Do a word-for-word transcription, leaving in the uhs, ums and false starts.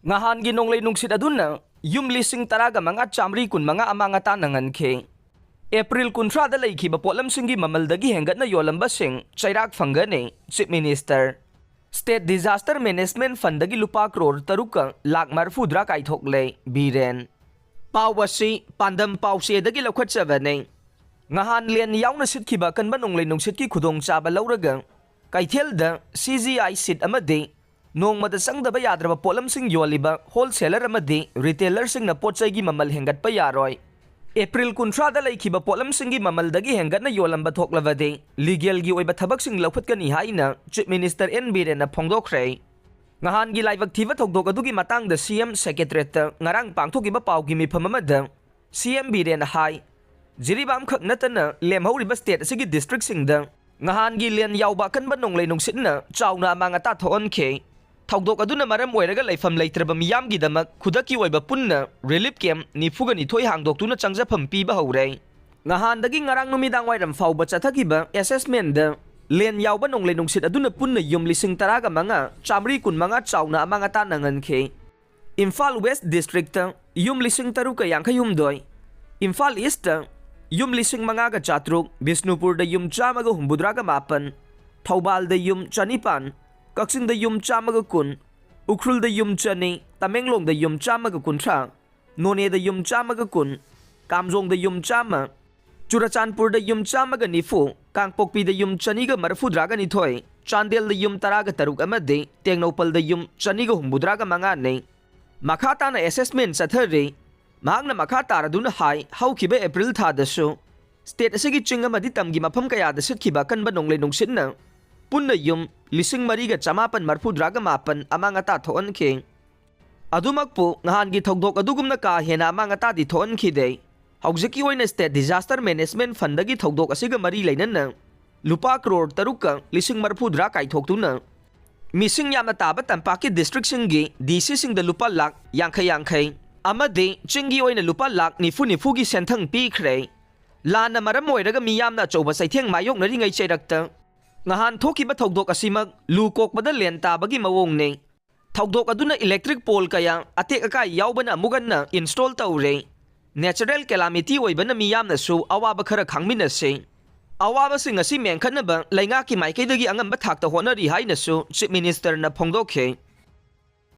ꯉꯍꯥꯟꯒꯤ ꯅꯣꯡꯂꯩ ꯅꯨꯡꯁꯤꯠ ꯑꯗꯨꯅ ꯌꯨꯝ ꯂꯤꯁꯤꯡ ꯇꯔꯥꯒ ꯃꯉꯥ ꯆꯥꯃꯔꯤ ꯀꯨꯟꯃꯉꯥ ꯑꯃꯥꯡ ꯑꯇꯥ ꯅꯪꯍꯟꯈꯤ꯫ ꯑꯦꯄ꯭ꯔꯤꯜ ꯀꯨꯟꯊ꯭ꯔꯥꯗ ꯂꯩꯈꯤꯕ ꯄꯣꯠꯂꯝꯁꯤꯡꯒꯤ ꯃꯃꯜꯗꯒꯤ ꯍꯦꯟꯒꯠꯅ ꯌꯣꯜꯂꯝꯕꯁꯤꯡ ꯆꯩꯔꯥꯛ ꯐꯪꯒꯅꯤ, Chief Minister꯫ State Disaster Management Fundꯗꯒꯤ ꯂꯨꯄꯥ ꯀ꯭ꯔꯣꯔ ꯇꯔꯨꯛꯀ ꯂꯥꯛ ꯃꯔꯤꯐꯨꯇꯔꯥ ꯀꯥꯏꯊꯣꯛꯂꯦ, ꯕꯤꯔꯦꯟ꯫ ꯄꯥꯎ ꯑꯁꯤ ꯄꯥꯟꯗꯝ ꯄꯥꯎꯆꯦꯗꯒꯤ ꯂꯧꯈꯠꯆꯕꯅꯤ꯫ ꯉꯍꯥꯟ ꯂꯦꯟ ꯌꯥꯎꯅ ꯁꯤꯠꯈꯤꯕ ꯑꯀꯟꯕ ꯅꯣꯡꯂꯩ ꯅꯨꯡꯁꯤꯠꯀꯤ ꯈꯨꯗꯣꯡꯆꯥꯕ ꯂꯧꯔꯒ ꯀꯩꯊꯦꯜꯗ C G I sheet ꯑꯃꯗꯤ ꯅꯣꯡꯃꯗ ꯆꯪꯗꯕ ꯌꯥꯗ꯭ꯔꯕ ꯄꯣꯠꯂꯝꯁꯤꯡ ꯌꯣꯜꯂꯤꯕ wholesaler ꯑꯃꯗꯤ retailerꯁꯤꯡꯅ ꯄꯣꯠ ꯆꯩꯒꯤ ꯃꯃꯜ ꯍꯦꯟꯒꯠꯄ ꯌꯥꯔꯣꯏ꯫ ꯑꯦꯄ꯭ꯔꯤꯜ ꯀꯨꯟꯊ꯭ꯔꯥꯗ ꯂꯩꯈꯤꯕ ꯄꯣꯠꯂꯝꯁꯤꯡꯒꯤ ꯃꯃꯜꯗꯒꯤ ꯍꯦꯟꯒꯠꯅ ꯌꯣꯜꯂꯝꯕ ꯊꯣꯛꯂꯕꯗꯤ legalꯒꯤ ꯑꯣꯏꯕ ꯊꯕꯛꯁꯤꯡ ꯂꯧꯈꯠꯀꯅꯤ ꯍꯥꯏꯅ Chief Minister N ꯕꯤꯔꯦꯟꯅ ꯐꯣꯡꯗꯣꯛꯈ꯭ꯔꯦ꯫ ꯉꯍꯥꯟꯒꯤ ꯂꯥꯏꯕꯛ ꯊꯤꯕ ꯊꯧꯗꯣꯛ ꯑꯗꯨꯒꯤ ꯃꯇꯥꯡꯗ C M Secretariatꯇ ꯉꯔꯥꯡ ꯄꯥꯡꯊꯣꯛꯈꯤꯕ ꯄꯥꯎꯒꯤ ꯃꯤꯐꯝ ꯑꯃꯗ C M ꯕꯤꯔꯦꯟꯅ ꯍꯥꯏ, ꯖꯤꯔꯤꯕꯥꯝ ꯈꯛ ꯅꯠꯇꯅ ꯂꯦꯝꯍꯧꯔꯤꯕ state ꯑꯁꯤꯒꯤ districtꯁꯤꯡꯗ ꯉꯍꯥꯟꯒꯤ ꯂꯦꯟ ꯌꯥꯎꯕ ꯑꯀꯟꯕ ꯅꯣꯡꯂꯩ ꯅꯨꯡꯁꯤꯠꯅ ꯆꯥꯎꯅ ꯑꯃꯥꯡ ꯑꯇꯥ ꯊꯣꯛꯍꯟꯈꯤ꯫ ꯊꯧꯗꯣꯛ ꯑꯗꯨꯅ ꯃꯔꯝ ꯑꯣꯏꯔꯒ ꯂꯩꯐꯝ ꯂꯩꯇ꯭ꯔꯕ ꯃꯤꯌꯥꯝꯒꯤꯗꯃꯛ ꯈꯨꯗꯛꯀꯤ ꯑꯣꯏꯕ ꯄꯨꯟꯅ relief camp ꯅꯤꯐꯨꯒ ꯅꯤꯊꯣꯏ ꯍꯥꯡꯗꯣꯛꯇꯨꯅ ꯆꯪꯖꯐꯝ ꯄꯤꯕ ꯍꯧꯔꯦ꯫ ꯉꯍꯥꯟꯗꯒꯤ ꯉꯔꯥꯡ ꯅꯨꯃꯤꯗꯥꯡ ꯋꯥꯏꯔꯝ ꯐꯥꯎꯕ ꯆꯠꯊꯈꯤꯕ assessmentꯗ ꯂꯦꯟ ꯌꯥꯎꯕ ꯅꯣꯡꯂꯩ ꯅꯨꯡꯁꯤꯠ ꯑꯗꯨꯅ ꯄꯨꯟꯅ ꯌꯨꯝ ꯂꯤꯁꯤꯡ ꯇꯔꯥꯒ ꯃꯉꯥ ꯆꯥꯃꯔꯤ ꯀꯨꯟꯃꯉꯥ ꯆꯥꯎꯅ ꯑꯃꯥꯡ ꯑꯇꯥ ꯅꯪꯍꯟꯈꯤ꯫ ꯏꯝꯐꯥꯜ West districtꯇ ꯌꯨꯝ ꯂꯤꯁꯤꯡ ꯇꯔꯨꯛꯀ ꯌꯥꯡꯈꯩ ꯍꯨꯝꯗꯣꯏ, ꯏꯝꯐꯥꯜ Eastꯇ ꯌꯨꯝ ꯂꯤꯁꯤꯡ ꯃꯉꯥꯒ ꯆꯥꯇ꯭ꯔꯨꯛ, ꯕꯤꯁꯅꯨꯄꯨꯔꯗ ꯌꯨꯝ ꯆꯥꯝꯃꯒ ꯍꯨꯝꯐꯨꯇꯔꯥꯒ ꯃꯥꯄꯟ, ꯊꯧꯕꯥꯜꯗ ꯌꯨꯝ ꯆꯅꯤꯄꯥꯟ, ꯀꯛꯆꯤꯡꯗ ꯌꯨꯝ ꯆꯥꯝꯃꯒ ꯀꯨꯟ, ꯎꯈ꯭ꯔꯨꯜꯗ ꯌꯨꯝ ꯆꯅꯤ, ꯇꯃꯦꯡꯂꯣꯡꯗ ꯌꯨꯝ ꯆꯥꯝꯃꯒ ꯀꯨꯟꯊ꯭ꯔꯥ, ꯅꯣꯅꯦꯗ ꯌꯨꯝ ꯆꯥꯝꯃꯒ ꯀꯨꯟ, ꯀꯥꯝꯖꯣꯡꯗ ꯌꯨꯝ ꯆꯥꯝꯃ, ꯆꯨꯔꯆꯥꯟꯄꯨꯔꯗ ꯌꯨꯝ ꯆꯥꯝꯃꯒ ꯅꯤꯐꯨ, ꯀꯥꯡꯄꯣꯛꯄꯤꯗ ꯌꯨꯝ ꯆꯅꯤꯒ ꯃꯔꯤꯐꯨꯇꯔꯥꯒ ꯅꯤꯊꯣꯏ, ꯆꯥꯟꯗꯦꯜꯗ ꯌꯨꯝ ꯇꯔꯥꯒ ꯇꯔꯨꯛ ꯑꯃꯗꯤ ꯇꯦꯡꯅꯧꯄꯜꯗ ꯌꯨꯝ ꯆꯅꯤꯒ ꯍꯨꯝꯐꯨꯇꯔꯥꯒ ꯃꯉꯥꯅꯤ꯫ ꯃꯈꯥ ꯇꯥꯅ assessment ꯆꯠꯊꯔꯤ꯫ ꯃꯍꯥꯛꯅ ꯃꯈꯥ ꯇꯥꯔꯗꯨꯅ ꯍꯥꯏ, ꯍꯧꯈꯤꯕ ꯑꯦꯄ꯭ꯔꯤꯜ ꯊꯥꯗꯁꯨ state ꯑꯁꯤꯒꯤ ꯆꯤꯡ ꯑꯃꯗꯤ ꯇꯝꯒꯤ ꯃꯐꯝ ꯀꯌꯥꯗ ꯁꯤꯠꯈꯤꯕ ꯑꯀꯟꯕ ꯅꯣꯡꯂꯩ ꯅꯨꯡꯁꯤꯠꯅ ꯄꯨꯟꯅ ꯌꯨꯝ ꯂꯤꯁꯤꯡ ꯃꯔꯤꯒ ꯆꯃꯥꯄꯟ ꯃꯔꯤꯐꯨꯇꯔꯥꯒ ꯃꯥꯄꯟ ꯑꯃꯥꯡ ꯑꯇꯥ ꯊꯣꯛꯍꯟꯈꯤ꯫ ꯑꯗꯨꯃꯛꯄꯨ ꯉꯍꯥꯟꯒꯤ ꯊꯧꯗꯣꯛ ꯑꯗꯨꯒꯨꯝꯅ ꯀꯥ ꯍꯦꯟꯅ ꯑꯃꯥꯡ ꯑꯇꯥꯗꯤ ꯊꯣꯛꯍꯟꯈꯤꯗꯦ꯫ ꯍꯧꯖꯤꯛꯀꯤ ꯑꯣꯏꯅ State Disaster Management Fundꯗꯒꯤ ꯊꯧꯗꯣꯛ ꯑꯁꯤꯒ ꯃꯔꯤ ꯂꯩꯅꯅ ꯂꯨꯄꯥ ꯀ꯭ꯔꯣꯔ ꯇꯔꯨꯛꯀ ꯂꯤꯁꯤꯡ ꯃꯔꯤꯐꯨꯇꯔꯥ ꯀꯥꯏꯊꯣꯛꯇꯨꯅ ꯃꯤꯁꯤꯡ ꯌꯥꯝꯅ ꯇꯥꯕ ꯇꯝꯄꯥꯛꯀꯤ districtꯁꯤꯡꯒꯤ DCꯁꯤꯡꯗ ꯂꯨꯄꯥ ꯂꯥꯛ ꯌꯥꯡꯈꯩ ꯌꯥꯡꯈꯩ ꯑꯃꯗꯤ ꯆꯤꯡꯒꯤ ꯑꯣꯏꯅ ꯂꯨꯄꯥ ꯂꯥꯛ ꯅꯤꯐꯨ ꯅꯤꯐꯨꯒꯤ ꯁꯦꯟꯊꯪ ꯄꯤꯈ꯭ꯔꯦ꯫ ꯂꯥꯟꯅ ꯃꯔꯝ ꯑꯣꯏꯔꯒ ꯃꯤꯌꯥꯝꯅ ꯑꯆꯧꯕ ꯆꯩꯊꯦꯡ ꯃꯥꯌꯣꯛꯅꯔꯤꯉꯩ ꯆꯩꯔꯛꯇ ꯉꯍꯥꯟ ꯊꯣꯛꯈꯤꯕ ꯊꯧꯗꯣꯛ ꯑꯁꯤꯃꯛ ꯂꯨ ꯀꯣꯛꯄꯗ ꯂꯦꯟ ꯇꯥꯕꯒꯤ ꯃꯑꯣꯡꯅꯤ꯫ ꯊꯧꯗꯣꯛ ꯑꯗꯨꯅ electric pole ꯀꯌꯥ ꯑꯇꯦꯛ ꯑꯀꯥꯏ ꯌꯥꯎꯕꯅ ꯑꯃꯨꯛ ꯍꯟꯅ install ꯇꯧꯔꯦ꯫ Natural calamity ꯑꯣꯏꯕꯅ ꯃꯤꯌꯥꯝꯅꯁꯨ ꯑꯋꯥꯕ ꯈꯔ ꯈꯥꯡꯃꯤꯟꯅꯁꯤ꯫ ꯑꯋꯥꯕꯁꯤꯡ ꯑꯁꯤ ꯃꯦꯟꯈꯠꯅꯕ ꯂꯩꯉꯥꯛꯀꯤ ꯃꯥꯏꯀꯩꯗꯒꯤ ꯑꯉꯝꯕ ꯊꯥꯛꯇ ꯍꯣꯠꯅꯔꯤ ꯍꯥꯏꯅꯁꯨ Chief Minister ꯅ ꯐꯣꯡꯗꯣꯛꯈꯤ꯫